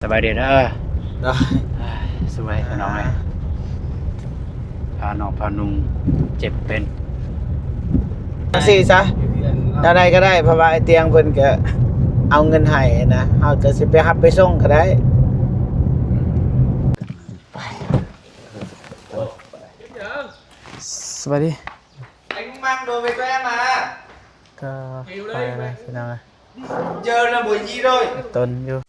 ສະບາຍດີເດີ. ໂດຍ. ສະບາຍດີພີ່ນ້ອງເອີຍ. ອ່າ ພານ້ອງພານຸ່ງເຈັບເປັນ ຈັ່ງຊີ້ຊະ ແນວໃດກໍໄດ້ ເພາະວ່າໄອ້ຕຽງເພິ່ນກໍເອົາເງິນໃຫ້ນະ ເຮົາກໍຊິໄປຮັບໄປສົ່ງກໍໄດ້. ສະບາຍດີ. ໄອ້ມຶງມັງໂດນໄປແກ້ມາ ກໍໄປແລ້ວພີ່ນ້ອງເອີຍ. ເຈີນະບໍ່ຢີໂດຍ ຕົນຢູ່.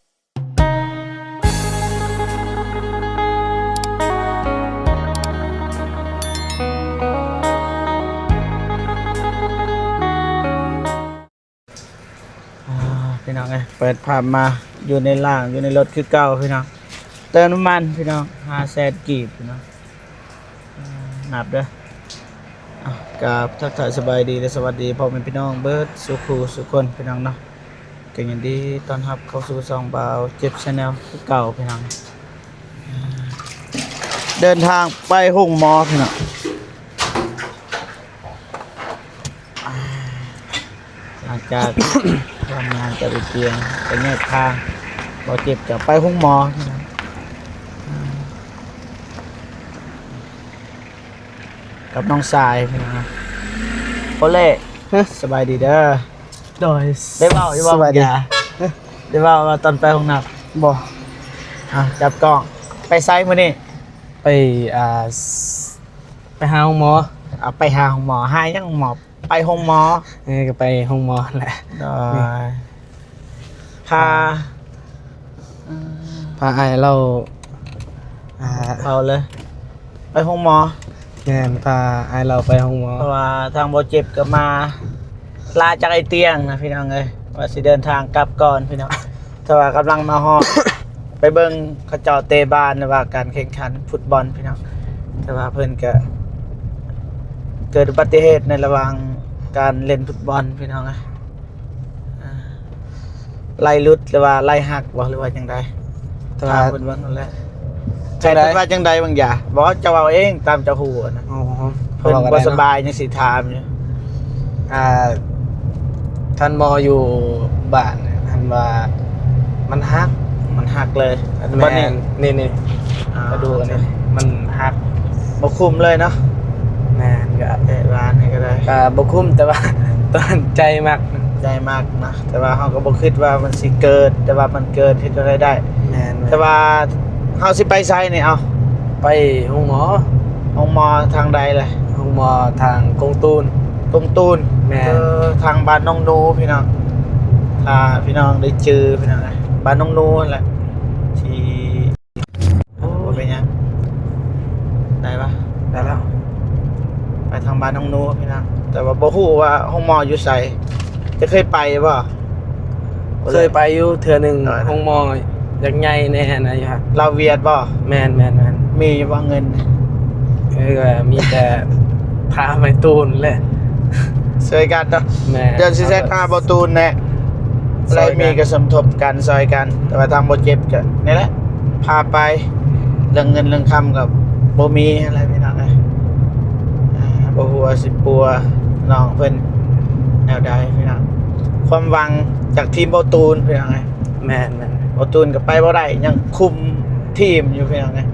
ອ່າ ພີ່ນ້ອງເອີຍ ເປີດພາບມາຢູ່ໃນລ່າງ ຢູ່ໃນລົດຄືເກົ່າພີ່ນ້ອງ. ເຕີມນ້ຳມັນພີ່ນ້ອງ ຫ້າແສນກີບພີ່ນ້ອງ. ອ່າ ນັບເດີ. ອ່າ ກາບທັກທາຍສະບາຍດີ ແລະ ສະຫວັດດີພໍ່ແມ່ພີ່ນ້ອງເບິດສູ່ຄູ່ສູ່ຄົນພີ່ນ້ອງເນາະ. ກໍຍິນດີຕ້ອນຮັບເຂົ້າສູ່ຊ່ອງບ່າວເຈັບ Channel ຄືເກົ່າພີ່ນ້ອງ. ເດີນທາງໄປໂຮງໝໍພີ່ນ້ອງ. ຫຼັງຈາກທຳງານຈະໄປປ່ຽນ ໄປແຍກທາງ ບໍ່ເຈັບຈະໄປໂຮງໝໍ ກັບນ້ອງຊາຍ. ໂອເລ ສະບາຍດີເດີ. ໂດຍ. ໄດ້ເວົ້າຢູ່ບໍ່? ສະບາຍດີ. ໄດ້ເວົ້າວ່າຕອນໄປຫ້ອງນ້ຳ? ບໍ່. ອ່າ ຈັບກ້ອງ. ໄປໃສມື້ນີ້? ໄປ ອ່າ ໄປຫາໂຮງໝໍ. ເອົາໄປຫາໂຮງໝໍ. ຫາຫຍັງໂຮງໝໍ? ໄປໂຮງໝໍ. ເອີ ກໍໄປໂຮງໝໍແຫຼະ. ໂດຍ. ພາ ພາອ້າຍລາວ ອ່າ ເອົາເລີຍ ໄປໂຮງໝໍ. ແມ່ນ ພາອ້າຍລາວໄປໂຮງໝໍ ເພາະວ່າທາງບໍ່ເຈັບກໍມາ ລາຈາກໄອ້ຕຽງນະພີ່ນ້ອງເອີຍ ວ່າຊິເດີນທາງກັບກ່ອນພີ່ນ້ອງ. ແຕ່ວ່າກຳລັງມາຮອດ ໄປເບິ່ງເຂົາເຈົ້າເຕະບານ ຫຼືວ່າການແຂ່ງຂັນຟຸດບອນພີ່ນ້ອງ. ແຕ່ວ່າເພິ່ນກະເກີດອຸບັດຕິເຫດໃນລະຫວ່າງການຫຼິ້ນຟຸດບອນພີ່ນ້ອງ. ອ່າ ໄລ່ຫຼຸດ ຫຼືວ່າໄລ່ຫັກບໍ່ ຫຼືວ່າຈັ່ງໃດ? ແຕ່ວ່າ ຖາມເພິ່ນເບິ່ງນັ້ນແຫຼະ. ແຕ່ເພິ່ນວ່າຈັ່ງໃດບາງຢ່າງ? ບໍ່ ເຈົ້າເວົ້າເອງຕາມເຈົ້າຮູ້ນະ. ອໍ ເພິ່ນບໍ່ສະບາຍ ຍັງຊິຖາມຢູ່. ອ່າ ທ່ານໝໍຢູ່ບ້ານ ທ່ານວ່າມັນຫັກ. ມັນຫັກເລີຍ? ແມ່ນ ນີ້ໆ ອ່າ ກະດູກອັນນີ້ມັນຫັກ ບໍ່ຄຸ້ມເລີຍເນາະ. ແມ່ນ ກະແຕະວານນີ້ກໍໄດ້ ກະບໍ່ຄຸ້ມ ແຕ່ວ່າຕອນໃຈມັກ ໃຈມັກນະ ແຕ່ວ່າເຮົາກໍບໍ່ຄິດວ່າມັນຊິເກີດ ແຕ່ວ່າມັນເກີດ ເຮັດຈັ່ງໃດໄດ້. ແມ່ນ ແມ່ນ ແຕ່ວ່າເຮົາຊິໄປໃສນີ້? ເອົ້າ ໄປໂຮງໝໍ. ໂຮງໝໍທາງໃດລະ? ໂຮງໝໍທາງກົງຕູນ. ກົງຕູນ. ແມ່ນ ເອີ ທາງບ້ານໜອງນູພີ່ນ້ອງ ຖ້າພີ່ນ້ອງໄດ້ຈື່ພີ່ນ້ອງ ບ້ານໜອງນູຫັ້ນແຫຼະ ທີ່ ໂອ້ ບໍ່ເປັນຫຍັງ ໄດ້ປະ? ໄດ້ແລ້ວ ໄປທາງບ້ານໜອງນູພີ່ນ້ອງ ແຕ່ວ່າບໍ່ຮູ້ວ່າໂຮງໝໍຢູ່ໃສ. ເຈົ້າເຄີຍໄປບໍ່? ເຄີຍໄປຢູ່ເທື່ອໜຶ່ງ. ໂຮງໝໍຢາກໃຫຍ່ແດ່ຫັ້ນນະ ຢູ່ຫັ້ນ. ລາວຫວຽດບໍ່? ແມ່ນໆໆ. ມີຢູ່ບໍ່ເງິນ? ເອີ ມີແຕ່ພາໄມ້ຕູນແຫຼະ ຊ່ວຍກັນເນາະ. ແມ່ນ ດຽວຊິແຊັດຫາບໍ່ຕູນແນ່ ໄດ້ມີກະສົມທົບກັນ ຊ່ອຍກັນ. ແຕ່ວ່າທາງບໍ່ເຈັບກະນີ້ແຫຼະ ພາໄປ ເລື່ອງເງິນເລື່ອງຄຳກໍບໍ່ມີຫັ້ນແຫຼະພີ່ນ້ອງເອີຍ. ອ່າ ບໍ່ຮູ້ວ່າຊິປົວນ້ອງເພິ່ນແນວໃດພີ່ນ້ອງ. ຄວາມຫວັງຈາກທີມບໍ່ຕູນພີ່ນ້ອງເອີຍ. ແມ່ນໆ ບໍ່ຕູນກໍໄປບໍ່ໄດ້ ຍັງຄຸມທີມຢູ່ພີ່ນ້ອງເອີຍ.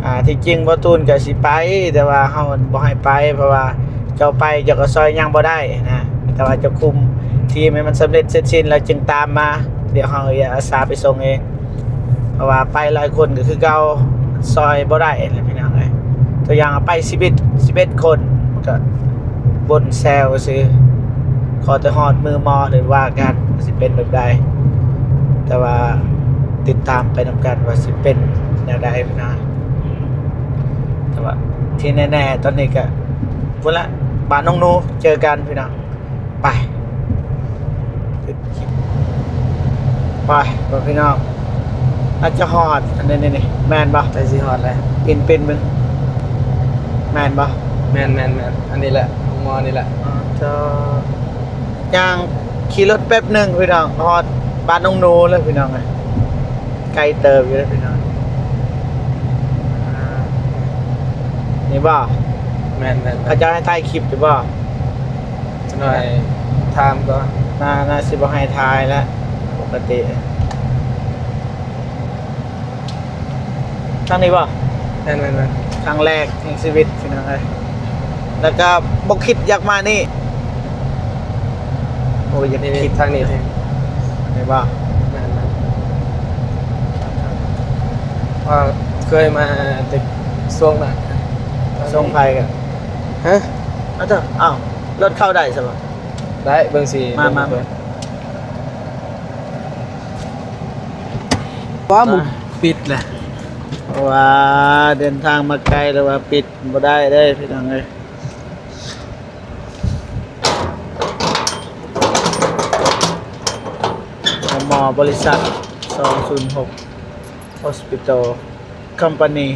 ອ່າ ທີ່ຈິງບໍ່ຕູນກໍຊິໄປ ແຕ່ວ່າເຮົາບໍ່ໃຫ້ໄປ ເພາະວ່າເຈົ້າໄປເຈົ້າກໍຊ່ອຍຫຍັງບໍ່ໄດ້ນະ ແຕ່ວ່າເຈົ້າຄຸມທີມໃຫ້ມັນສຳເລັດເສັດສິ້ນແລ້ວຈຶ່ງຕາມມາ. ດຽວເຮົາອາສາໄປສົ່ງເອງ ເພາະວ່າໄປຫຼາຍຄົນກໍຄືເກົ່າ ຊ່ອຍບໍ່ໄດ້ແຫຼະພີ່ນ້ອງເອີຍ. ຕົວຢ່າງໄປສິບເອັດ ສິບເອັດຄົນ ມັນກໍວົນແຊວຊື່ ຂໍແຕ່ຮອດມື້ໝໍ ຫຼືວ່າກັນວ່າຊິເປັນແບບໃດ ແຕ່ວ່າຕິດຕາມໄປນຳກັນວ່າຊິເປັນແນວໃດພີ່ນ້ອງ. ແຕ່ວ່າທີ່ແນ່ໆ ຕອນນີ້ກໍພຸ້ນລະ ບ້ານໜອງນູ ເຈີກັນພີ່ນ້ອງ. ໄປ ໄປ ພີ່ນ້ອງ ອາດຈະຮອດ ອັນນີ້ໆ ແມ່ນບໍ່? ໃກ້ຊິຮອດແລ້ວ ປິ່ນໆ ເບິ່ງ ແມ່ນບໍ່? ແມ່ນໆໆ ອັນນີ້ແຫຼະ ໂຮງໝໍນີ້ແຫຼະ. ອໍ ເຈົ້າ ຍ່າງຂີ່ລົດແປັບໜຶ່ງພີ່ນ້ອງ ຮອດບ້ານໜອງນູແລ້ວພີ່ນ້ອງ. ໄກເຕີບຢູ່ເດ້ພີ່ນ້ອງ. ອ່າ ນີ້ບໍ່? ແມ່ນໆ ເຂົາເຈົ້າໃຫ້ຖ່າຍຄລິບຢູ່ບໍ່? ຈັກໜ້ອຍຖາມກ່ອນ. ໜ້າ ໜ້າຊິບໍ່ໃຫ້ຖ່າຍແລ້ວ ປົກກະຕິ. ທາງນີ້ບໍ່? ແມ່ນໆໆ ຄັ້ງແລກໃນຊີວິດພີ່ນ້ອງເອີຍ ແລ້ວກໍບໍ່ຄິດຢາກມານີ້. ໂອ້ຍ ຢາກ ນີ້ ຄິດ ທາງນີ້ ນີ້ບໍ່? ແມ່ນໆ ວ່າເຄີຍມາແຕ່ຊ່ວງນັ້ນ ຊ່ວງໄພກັນ ຮະ? ອ້າວ ເຈົ້າ ອ້າວ ລົດເຂົ້າໄດ້ຊັ້ນບໍ່? ໄດ້ ເບິ່ງຊິ ມາ ມາ ເບິ່ງ ມາ ວ່າມັນ ອ່າ ປິດແຫຼະ ເພາະວ່າເດີນທາງມາໄກ ແລ້ວວ່າປິດບໍ່ໄດ້ເດ້ພີ່ນ້ອງເອີຍ. ໂຮງໝໍບໍລິສັດ ສອງສູນຫົກ Hospital Company.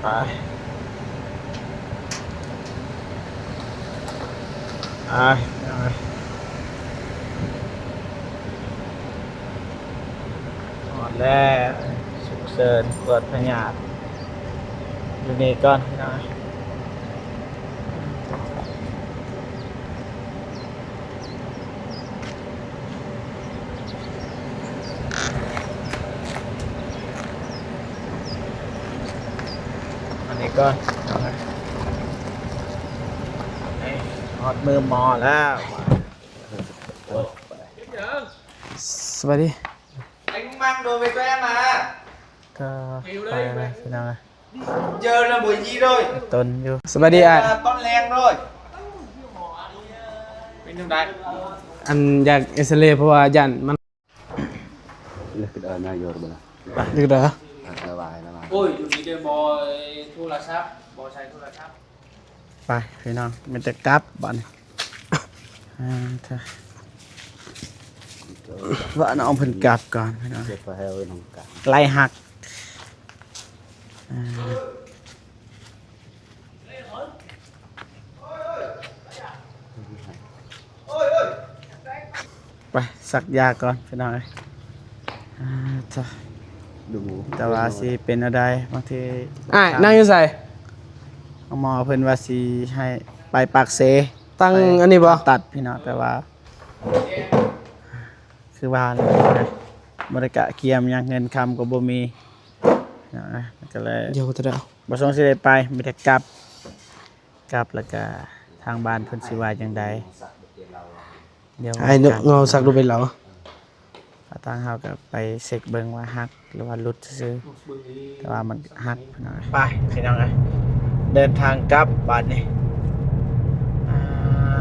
ໄປ ໄປ ຮອດແລ້ວ ສຸກເສີນ ກວດພະຍາດ ຢູ່ນີ້ກ່ອນພີ່ນ້ອງ. ອັນນີ້ກ່ອນ ຮອດມືໝໍແລ້ວ. ສະບາຍດີ ໄອ້ມຶງມັກໂດນໄປແກ້ມາ ກໍໄປແລ້ວພີ່ນ້ອງເອີຍ. ເຈີນະບໍ່ຢີໂດຍ ຕົນຢູ່ ສະບາຍດີອ້າຍ ຕອນແລງໂດຍ ເປັນຈັ່ງໃດ? ອັນຢາກເອັກຊະເຣ ເພາະວ່າຢ້ານມັນ ເລີກເດີນາໂຍ ບໍ່ລະ ເລີກເດີ ລະວາຍ ລະວາຍ ໂອ້ຍ ຢູ່ນີ້ເດີບໍ່ໂທລະສັບ ບໍ່ໃຊ້ໂທລະສັບ. ໄປພີ່ນ້ອງ ມີແຕ່ກັບບາດນີ້ ອ່າ ຖ້າ ວ່ານ້ອງເພິ່ນກັບກ່ອນພີ່ນ້ອງ ເກັບໄວ້ໃຫ້ນ້ອງກັບ ໄລ່ຮັກ ອ່າ ໄປສັກຢາກ່ອນພີ່ນ້ອງເອີຍ ອ່າ ແຕ່ວ່າຊິເປັນແນວໃດ ບາງທີ ອ້າຍ ນັ່ງຢູ່ໃສ? ໝໍເພິ່ນວ່າຊິໃຫ້ໄປປາກເຊ ຕັ້ງອັນນີ້ບໍ່? ຕັດພີ່ນ້ອງ ແຕ່ວ່າ ຄືວ່າແຫຼະ ບໍ່ໄດ້ກະກຽມຫຍັງ ເງິນຄຳກໍບໍ່ມີ ກໍເລີຍ ດຽວກໍໄດ້ ບໍ່ສົງຊິໄດ້ໄປ ມີແຕ່ກັບ ກັບ ແລ້ວກະທາງບ້ານເພິ່ນຊິວ່າຈັ່ງໃດ ດຽວ ໃຫ້ເນາະ ເຮົາສັກດູເປັນລາວ ທາງເຮົາກໍໄປເຊັກເບິ່ງວ່າຫັກ ຫຼືວ່າຫຼຸດຊື່ໆ ແຕ່ວ່າມັນຫັກພີ່ນ້ອງ. ໄປພີ່ນ້ອງເອີຍ ເດີນທາງກັບບາດນີ້ ອ່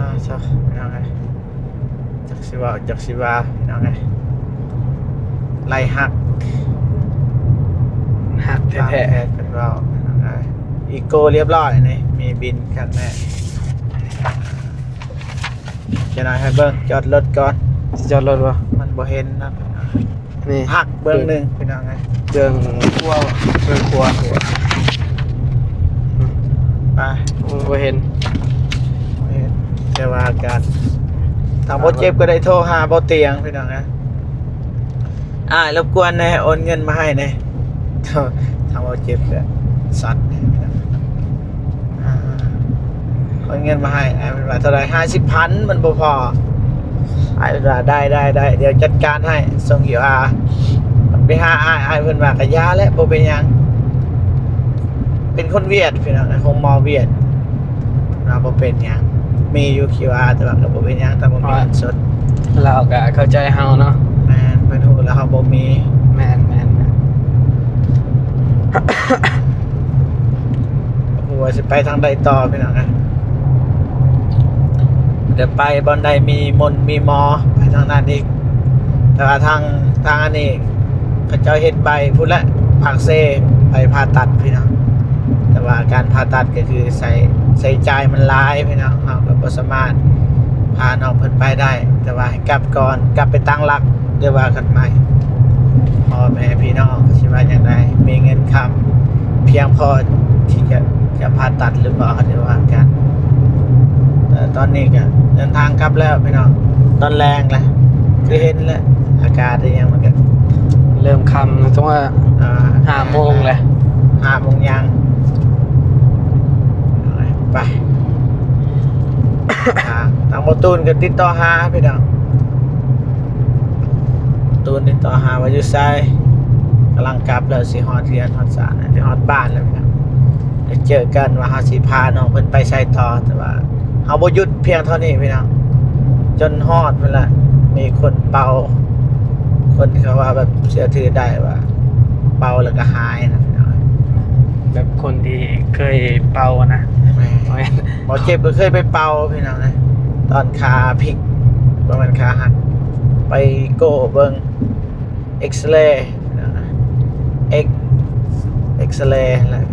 າ ຊະ ພີ່ນ້ອງເອີຍ ຈັກຊິເວົ້າ ຈັກຊິວ່າ ພີ່ນ້ອງເອີຍ ໄລ່ຫັກ ຫັກແທ້ໆ ເພິ່ນເວົ້າ ພີ່ນ້ອງເອີຍ ອີໂກ້ລຽບຮ້ອຍນີ້ ມີບິນຄັກແນ່. ຈະໜ້ອຍໃຫ້ເບິ່ງ ຈອດລົດກ່ອນ ຊິຈອດລົດບໍ່? ມັນບໍ່ເຫັນນະ ນີ້ ຫັກເບື້ອງໜຶ່ງພີ່ນ້ອງເອີຍ ເບື້ອງຂວາ ເບື້ອງຂວາ ໄປ ໂອ້ ບໍ່ເຫັນ ບໍ່ເຫັນ ແຕ່ວ່າອາກາດ ຖ້າບໍ່ເຈັບກໍໄດ້ໂທຫາບໍ່ຕຽງພີ່ນ້ອງເອີຍ. ອ້າຍ ລົບກວນແດ່ ໂອນເງິນມາໃຫ້ແດ່ ຖ້າເວົ້າເຈັບແບບສັ່ນ ອ່າ ໂອນເງິນມາໃຫ້ ອ້າຍເພິ່ນວ່າເທົ່າໃດ? ຫ້າສິບພັນ ມັນບໍ່ພໍ ອ້າຍເພິ່ນວ່າ ໄດ້ ໄດ້ ໄດ້ ດຽວຈັດການໃຫ້ ສົ່ງຄິວອາ ໄປຫາອ້າຍ ອ້າຍເພິ່ນວ່າ ກະຢ່າແຫຼະ ບໍ່ເປັນຫຍັງ ເປັນຄົນຫວຽດ ພີ່ນ້ອງ ໂຮງໝໍຫວຽດ ວ່າບໍ່ເປັນຫຍັງ ມີຢູ່ຄິວອາ ແຕ່ວ່າກໍບໍ່ເປັນຫຍັງ ຖ້າບໍ່ມີເງິນສົດ ລາວກໍເຂົ້າໃຈເຮົາເນາະ ແມ່ນ ເພິ່ນຮູ້ແລ້ວເຮົາບໍ່ມີ ແມ່ນໆໆ ບໍ່ຮູ້ວ່າຊິໄປທາງໃດຕໍ່ພີ່ນ້ອງເອີຍ ແຕ່ໄປບ່ອນໃດມີມົນມີໝໍ ໄປທາງນັ້ນອີກ ແຕ່ວ່າທາງ ທາງອັນນີ້ ເຂົາເຈົ້າເຮັດໃບພຸ້ນແຫຼະ ປາກເຊ ໃບຜ່າຕັດພີ່ນ້ອງ ແຕ່ວ່າການຜ່າຕັດກໍຄືໃຊ້ ໃຊ້ຈ່າຍມັນຫຼາຍພີ່ນ້ອງ ເຮົາກໍບໍ່ສາມາດພານ້ອງເພິ່ນໄປໄດ້ ແຕ່ວ່າໃຫ້ກັບກ່ອນ ກັບໄປຕັ້ງຫຼັກ ດຽວວ່າກັນໃໝ່ ພໍ່ແມ່ພີ່ນ້ອງຊິວ່າຈັ່ງໃດ ມີເງິນຄຳພຽງພໍທີ່ຈະ ຈະຜ່າຕັດຫຼືບໍ່ ດຽວວ່າກັນ ແຕ່ຕອນນີ້ກໍເດີນທາງກັບແລ້ວພີ່ນ້ອງ ຕອນແລງແລ້ວ ຄືເຫັນແລ້ວ ອາກາດອີຫຍັງມັນກໍເລີ່ມຄ່ຳ ຕ້ອງວ່າ ອ່າ ຫ້າໂມງແລ້ວ ຫ້າໂມງຍ່າງ ໄປ ທາງ ທາງບໍ່ຕູນກໍຕິດຕໍ່ຫາພີ່ນ້ອງ ຕູນຕິດຕໍ່ຫາວ່າຢູ່ໃສ ກຳລັງກັບແລ້ວ ຊິຮອດເຮືອນຮອດຊານ ຊິຮອດບ້ານແລ້ວພີ່ນ້ອງ ໄດ້ເຈີກັນວ່າເຮົາຊິພານ້ອງເພິ່ນໄປໃສຕໍ່ ແຕ່ວ່າເຮົາບໍ່ຢຸດພຽງເທົ່ານີ້ພີ່ນ້ອງ ຈົນຮອດພຸ້ນລະ ມີຄົນເປົ່າ ຄົນທີ່ເຂົາວ່າແບບເຊື່ອຖືໄດ້ວ່າເປົ່າແລ້ວກໍຫາຍນະພີ່ນ້ອງ ແບບຄົນທີ່ເຄີຍເປົ່ານະ ແມ່ນ ບໍ່ເຈັບກໍເຄີຍໄປເປົ່າພີ່ນ້ອງເອີຍ ຕອນຂາພິກ ບໍ່ແມ່ນຂາຫັກ ໄປໂກ້ເບິ່ງ ເອັກສະເຣ ເອັກ ເອັກສະເຣຫັ້ນແຫຼະ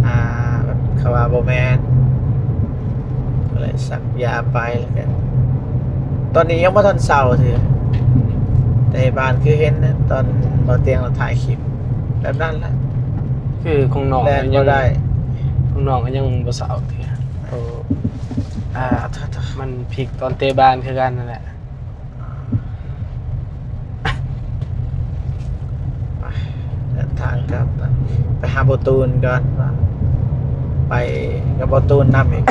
ອ່າ ເຂົາວ່າບໍ່ແມ່ນ ກໍເລີຍສັກຢາໄປ ແລ້ວກໍ ຕອນນີ້ຍັງບໍ່ທັນເຊົາເທື່ອ ແຕ່ບ້ານຄືເຫັນນະ ຕອນບໍ່ຕຽງລາວຖ່າຍຄລິບ ແບບນັ້ນແຫຼະ ຄືຂອງນ້ອງແລ່ນບໍ່ໄດ້ ຂອງນ້ອງກໍຍັງບໍ່ເຊົາເທື່ອ ໂອ້ ອ່າ ມັນພິກຕອນເຕະບານຄືກັນນັ້ນແຫຼະ ໄປ ເດີນທາງກັບ ໄປຫາບໍ່ຕູນກ່ອນ ໄປກັບບໍ່ຕູນນຳອີກ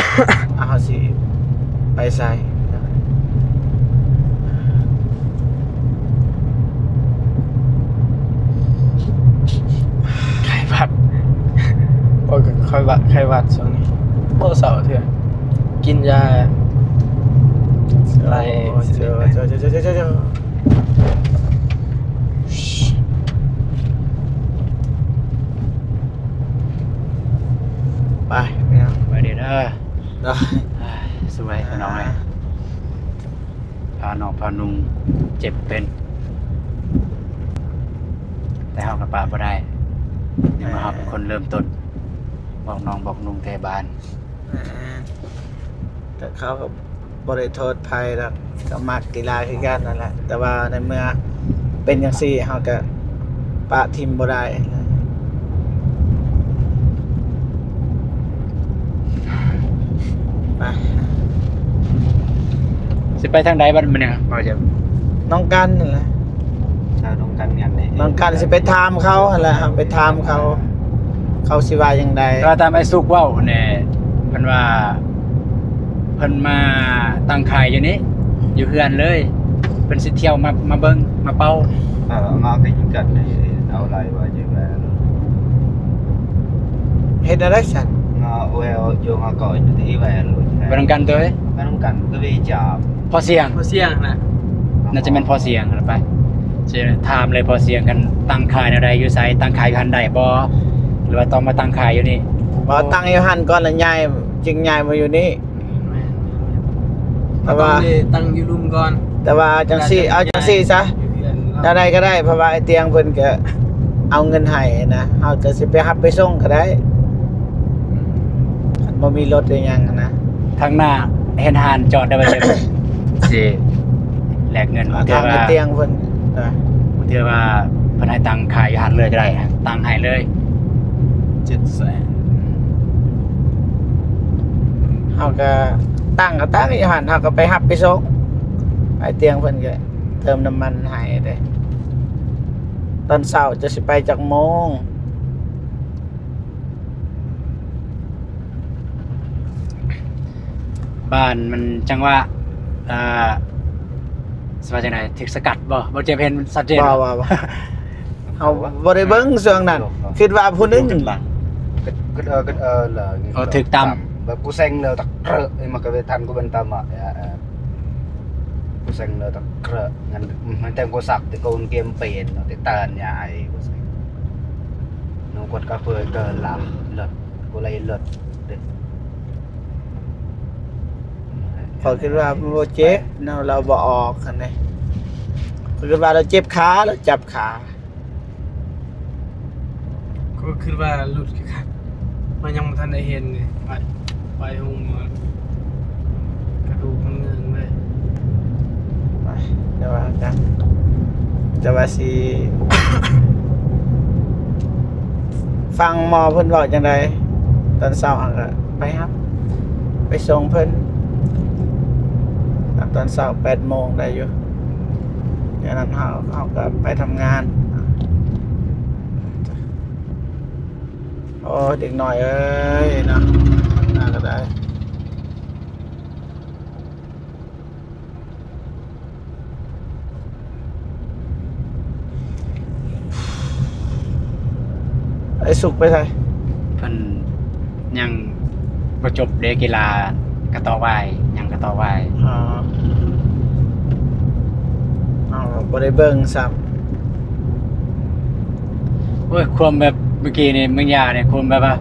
ເຮົາຊິໄປໃສ ໄຂ້ຫວັດ ໂອ້ຍ ໄຂ້ຫວັດ ໄຂ້ຫວັດຊ່ວງນີ້ ບໍ່ເຊົາເທື່ອ ກິນຢາ ໄລ່ ໂອ້ຍ ເຈົ້າ ເຈົ້າ ເຈົ້າ ເຈົ້າ ເຈົ້າ ເຈົ້າ ໄປ ໄປເດີ ໄປເດີ ເດີ ສະບາຍ ພີ່ນ້ອງເອີຍ ອ່າ ພານ້ອງພານຸ່ງເຈັບເປັນ ແຕ່ເຮົາກໍປະບໍ່ໄດ້ ຍັງວ່າເຮົາເປັນຄົນເລີ່ມຕົ້ນ ບອກນ້ອງບອກນຸ່ງແຕ່ບ້ານ ແມ່ນ ແຕ່ເຂົາກໍບໍ່ໄດ້ໂທດໃຜດອກ ກໍມັກກິລາຄືກັນນັ້ນແຫຼະ ແຕ່ວ່າໃນເມື່ອເປັນຈັ່ງຊີ້ ເຮົາກໍປະຖິ້ມບໍ່ໄດ້ ໄປ ຊິໄປທາງໃດບັດມື້ນີ້ ເວົ້າຈະ ໜອງກັນນັ້ນແຫຼະ ຊາວໜອງກັນຫຍັງນີ້ ໜອງກັນ ຊິໄປຖາມເຂົາຫັ້ນແຫຼະ ໄປຖາມເຂົາ ເຂົາຊິວ່າຈັ່ງໃດ ແຕ່ວ່າຕາມອ້າຍສຸກເວົ້າແນ່ ເພິ່ນວ່າ ເພິ່ນມາຕັ້ງຂາຍຢູ່ນີ້ ຢູ່ເຮືອນເລີຍ ເພິ່ນຊິທ່ຽວມາ ມາເບິ່ງ ມາເປົ່າ ເອີ ມາກິນກັນນີ້ ເອົາໄລ່ວ່າຢູ່ແວ່ ເຮັດແນວໃດຊັ້ນ ງາແວວຢູ່ງາກໍຢູ່ທີ່ແວ່ ໄປນຳກັນເດີ ໄປນຳກັນກໍໄປຈາມ ພໍສຽງ ພໍສຽງນະ ໜ້າຈະແມ່ນພໍສຽງລະໄປ ຊິຖາມເລີຍພໍສຽງ ຄັນຕັ້ງຂາຍແນວໃດ ຢູ່ໃສ ຕັ້ງຂາຍຢູ່ຫັ້ນໄດ້ບໍ່ ຫຼືວ່າຕ້ອງມາຕັ້ງຂາຍຢູ່ນີ້ ບໍ່ ຕັ້ງຢູ່ຫັ້ນກ່ອນ ແລ້ວຍ້າຍ ຈຶ່ງຍ້າຍມາຢູ່ນີ້ ແມ່ນ ແຕ່ວ່າ ຕ້ອງໄດ້ຕັ້ງຢູ່ລຸ່ມກ່ອນ ແຕ່ວ່າຈັ່ງຊີ້ ເອົາຈັ່ງຊີ້ຊະ ຢູ່ເຮືອນເນາະ ແນວໃດກໍໄດ້ ເພາະວ່າອ້າຍຕຽງເພິ່ນກໍເອົາເງິນໃຫ້ນະ ເຮົາກໍຊິໄປຮັບໄປສົ່ງກໍໄດ້ ອືມ ຄັນບໍ່ມີລົດອີ່ຫຍັງນະ ທາງໜ້າເຫັນຮ້ານຈອດໄດ້ບໍ່ ຊິແລກເງິນ ອ່າ ບາງເທື່ອວ່າ ທາງອ້າຍຕຽງເພິ່ນ ອ່າ ບາງເທື່ອວ່າເພິ່ນໃຫ້ຕັ້ງຂາຍຢູ່ຫັ້ນເລີຍກໍໄດ້ ຕັ້ງໃຫ້ເລີຍ ເຈັດແສນ ເຮົາກໍຕັ້ງ ກໍຕັ້ງຢູ່ຫັ້ນ ເຮົາກໍໄປຮັບໄປສົ່ງ ອ້າຍຕຽງເພິ່ນກໍເຕີມນ້ຳມັນໃຫ້ເດ້ ຕອນເຊົ້າເຈົ້າຊິໄປຈັກໂມງ? ບ້ານມັນຈັງຫວະ ອ່າ ຊິວ່າຈັ່ງໃດ ຖືກສະກັດບໍ່? ບໍ່ເຈັບເຫັນຊັດເຈນບໍ່? ບໍ່ ບໍ່ ບໍ່ ເຮົາບໍ່ໄດ້ເບິ່ງຊ່ວງນັ້ນ ຄິດວ່າຜູ້ໜຶ່ງ ເອີ ຖືກຕຳ ແບບກູແຊງແລ້ວຕັກເກຣະ ມັນກໍໄປທັນກູເປັນຕຳ ເອີ ກູແຊງແລ້ວຕັກເກຣະ ງານມັນແຕ່ງກູສັກແຕ່ກູເກມເປນເນາະ ແຕ່ຕານຍາຍກູແຊງ ໜູກົດກາເຟີຍເກີນລະ ເລີດ ກູໄລເລີດເດ້ ຂ້ອຍຄິດວ່າມັນບໍ່ເຈັບເນາະ ລາວບໍ່ອອກຫັ້ນເດ້ ຂ້ອຍຄິດວ່າລາວເຈັບຂາ ລາວຈັບຂາ ຂ້ອຍຄິດວ່າຫຼຸດຄືກັນ ມັນຍັງບໍ່ທັນໄດ້ເຫັນເດ້ ໄປ ໄປໂຮງໝໍ ກະດູກມັນເງືອງເລີຍ ໄປ ແຕ່ວ່າກະ ແຕ່ວ່າຊິ ຟັງໝໍເພິ່ນເວົ້າຈັ່ງໃດ ຕອນເຊົ້າເຮົາກະໄປຮັບ ໄປສົ່ງເພິ່ນ ຕອນເຊົ້າແປດໂມງໄດ້ຢູ່ ຈາກນັ້ນເຮົາ ເຮົາກະໄປທຳງານ. ໂອ້ ເດັກນ້ອຍເອີຍເນາະ ມາກໍໄດ້ ອ້ສຸກໄປໃສ? ເພິ່ນຍັງບໍ່ຈົບເດ້ ກິລາກະຕໍ້ວາຍ ຍັງກະຕໍ້ວາຍ. ອໍ ເຮົາບໍ່ໄດ້ເບິ່ງຊ້ຳ. ໂອ້ຍ ຄວາມແບບເມື່ອກີ້ນີ້ ບາງຢ່າງນີ້ ຄວາມແບບວ່າ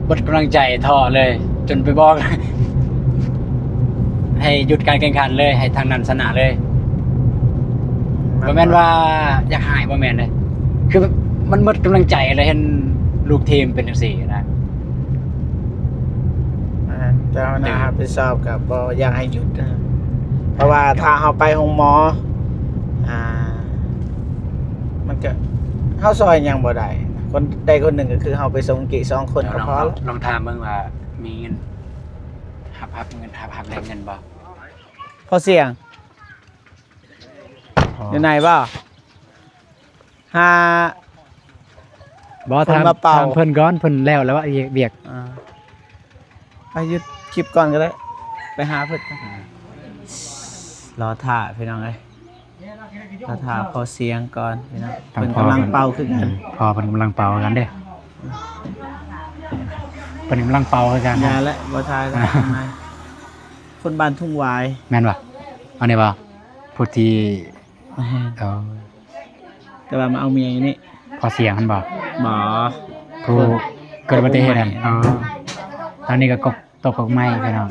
ໝົດກຳລັງໃຈ ທໍ້ເລີຍ ຈົນໄປບອກໃຫ້ຢຸດການແຂ່ງຂັນເລີຍ ໃຫ້ທາງນັ້ນຊະນະເລີຍ. ບໍ່ແມ່ນວ່າຢາກຫາຍ ບໍ່ແມ່ນເດ້ ຄືແບບມັນໝົດກຳລັງໃຈແລ້ວ ເຫັນລູກທີມເປັນຈັ່ງຊີ້ນະ. ອ່າ ເຈົ້າໜ້າຮັບຜິດຊອບກໍບໍ່ຢາກໃຫ້ຢຸດນະ ເພາະວ່າຖ້າເຮົາໄປໂຮງໝໍ ອ່າ ມັນກໍ ເຮົາຊ່ອຍຫຍັງບໍ່ໄດ້ ຄົນໃດຄົນໜຶ່ງກໍຄືເຮົາໄປສົ່ງກີ້ສອງຄົນກໍພໍແລ້ວ. ລອງຖາມເບິ່ງວ່າມີເງິນ ຮັບ ຮັບເງິນ ຮັບ ຮັບແລກເງິນບໍ່? ພໍສຽງ ຢູ່ໃນບໍ່? ຫາ ບໍ່ ຖາມ ຖາມເພິ່ນກ່ອນ ເພິ່ນແລ້ວແລ້ວວະ ວຽກ ວຽກ. ອ່າ ໄປຢຸດຄລິບກ່ອນກໍໄດ້ ໄປຫາເພິ່ນ. ລໍຖ້າພີ່ນ້ອງເອີຍ ລໍຖ້າພໍສຽງກ່ອນພີ່ນ້ອງ. ເພິ່ນກຳລັງເປົ່າຄືກັນ ອືມ ພໍ່ເພິ່ນກຳລັງເປົ່າຄືກັນເດ້ ເພິ່ນກຳລັງເປົ່າຄືກັນ. ຢ່າແຫຼະ ບໍ່ຖ່າຍແລ້ວ ຄົນບ້ານທຸ່ງຫວາຍ ແມ່ນບໍ່? ອັນນີ້ບໍ່? ຜູ້ທີ່ ເອີ ແຕ່ວ່າມາເອົາເມຍຢູ່ນີ້ ພໍສຽງຫັ້ນບໍ່? ບໍ່ ຜູ້ເກີດອຸບັດຕິເຫດຫັ້ນ. ອໍ ຕອນນີ້ກໍກົກ ຕົກກົກໄມ້ພີ່ນ້ອງ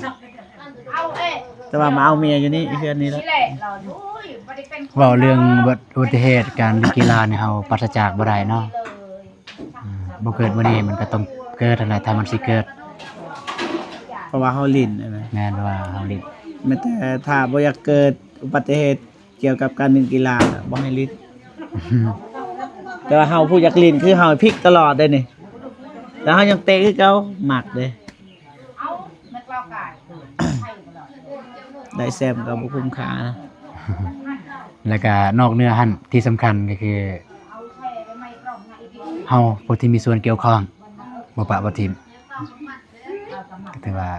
ແຕ່ວ່າມາເອົາເມຍຢູ່ນີ້ ເຮືອນນີ້ແຫຼະ. ເວົ້າເລື່ອງອຸບັດຕິເຫດ ການຫຼິ້ນກິລານີ້ ເຮົາປາສະຈາກບໍ່ໄດ້ເນາະ. ອືມ ບໍ່ເກີດມື້ນີ້ມັນກໍຕ້ອງເກີດຫັ້ນແຫຼະ ຖ້າມັນຊິເກີດ ເພາະວ່າເຮົາຫຼິ້ນນະ. ແມ່ນ ເພາະວ່າເຮົາຫຼິ້ນ ແມ່ນ ແຕ່ຖ້າບໍ່ຢາກເກີດອຸບັດຕິເຫດກ່ຽວກັບການຫຼິ້ນກິລາ ບໍ່ໃຫ້ຫຼິ້ນ. ແຕ່ວ່າເຮົາຜູ້ຢາກຫຼິ້ນ ຄືເຮົາພິກຕະຫຼອດເດ້ນີ້ ແລ້ວເຮົາຍັງເຕະຄືເກົ່າ ມັກເດ້. ໄດ້ແຊ້ມກໍບໍ່ຄຸ້ມຄ່ານະ. ແລ້ວກໍນອກເໜືອຫັ້ນ ທີ່ສຳຄັນກໍຄື ເຮົາຜູ້ທີ່ມີສ່ວນກ່ຽວຂ້ອງ ບໍ່ປະບໍ່ຖິ້ມ ກໍຖືວ່າ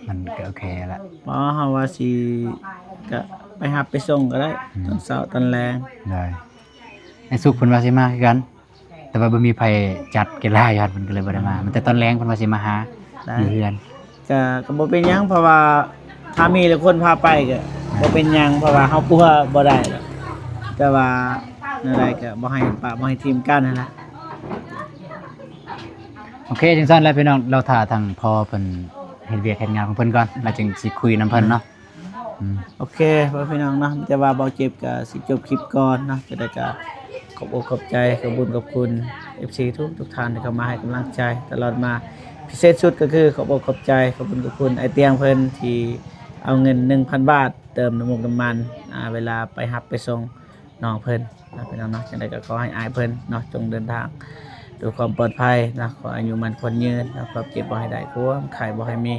ມັນກໍໂອເຄລະ. ບໍ່ ເຮົາວ່າຊິ ກະໄປຮັບໄປສົ່ງກໍໄດ້ ອືມ ຕອນເຊົ້າຕອນແລງ. ໂດຍ ໄອ້ສຸກເພິ່ນວ່າຊິມາຄືກັນ ແຕ່ວ່າບໍ່ມີໃຜຈັດກິລາຢູ່ຫັ້ນ ເພິ່ນກໍເລີຍບໍ່ໄດ້ມາ. ອືມ ມັນແຕ່ຕອນແລງເພິ່ນວ່າຊິມາຫາ ໄດ້ ຢູ່ເຮືອນ. ກະ ກະບໍ່ເປັນຫຍັງ ເພາະວ່າຖ້າມີແລ້ວຄົນພາໄປກະບໍ່ເປັນຫຍັງ ເພາະວ່າເຮົາປົວບໍ່ໄດ້ດອກ ແຕ່ວ່າແນວໃດກະບໍ່ໃຫ້ປະບໍ່ໃຫ້ຖິ້ມກັນຫັ້ນລະ. ໂອເຄ ຈັ່ງຊັ້ນແຫຼະພີ່ນ້ອງ ລໍຖ້າທາງພໍ່ເພິ່ນເຮັດວຽກເຮັດງານຂອງເພິ່ນກ່ອນ ແລ້ວຈຶ່ງຊິຄຸຍນຳເພິ່ນເນາະ. ອືມ ໂອເຄ ພໍ່ແມ່ພີ່ນ້ອງເນາະ ມີແຕ່ວ່າເບົາເຈັບກໍຊິຈົບຄລິບກ່ອນເນາະ. ຈັ່ງໃດກໍຂອບອົກຂອບໃຈ ຂອບບຸນຂອບຄຸນ ເອັຟຊີ ທຸກໆທ່ານທີ່ເຂົ້າມາໃຫ້ກຳລັງໃຈຕະຫຼອດມາ. ພິເສດສຸດກໍຄືຂອບອົກຂອບໃຈ ຂອບບຸນຂອບຄຸນອ້າຍຕຽງເພິ່ນທີ່ເອົາເງິນໜຶ່ງພັນບາດ ເຕີມນ້ຳມັນ ນ້ຳມັນ ອ່າ ເວລາໄປຮັບໄປສົ່ງນ້ອງເພິ່ນເນາະ ພີ່ນ້ອງເນາະ. ຈັ່ງໃດກໍຂໍໃຫ້ອ້າຍເພິ່ນເນາະ ຈົ່ງເດີນທາງດ້ວຍຄວາມປອດໄພເນາະ ຂໍອາຍຸໝັ້ນຂວັນຍືນເນາະ ຄວາມເຈັບບໍ່ໃຫ້ໄດ້ ຄວາມໄຂ້ບໍ່ໃຫ້ມີ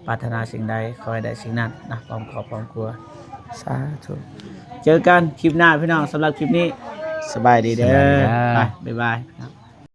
ປາດຖະໜາສິ່ງໃດຂໍໃຫ້ໄດ້ສິ່ງນັ້ນນະ ພ້ອມຄອບພ້ອມຄົວ ສາທຸ. ເຈີກັນຄລິບໜ້າພີ່ນ້ອງ ສຳລັບຄລິບນີ້ ສະບາຍດີເດີ ສະບາຍດີເດີ ໄປ ບາຍບາຍ.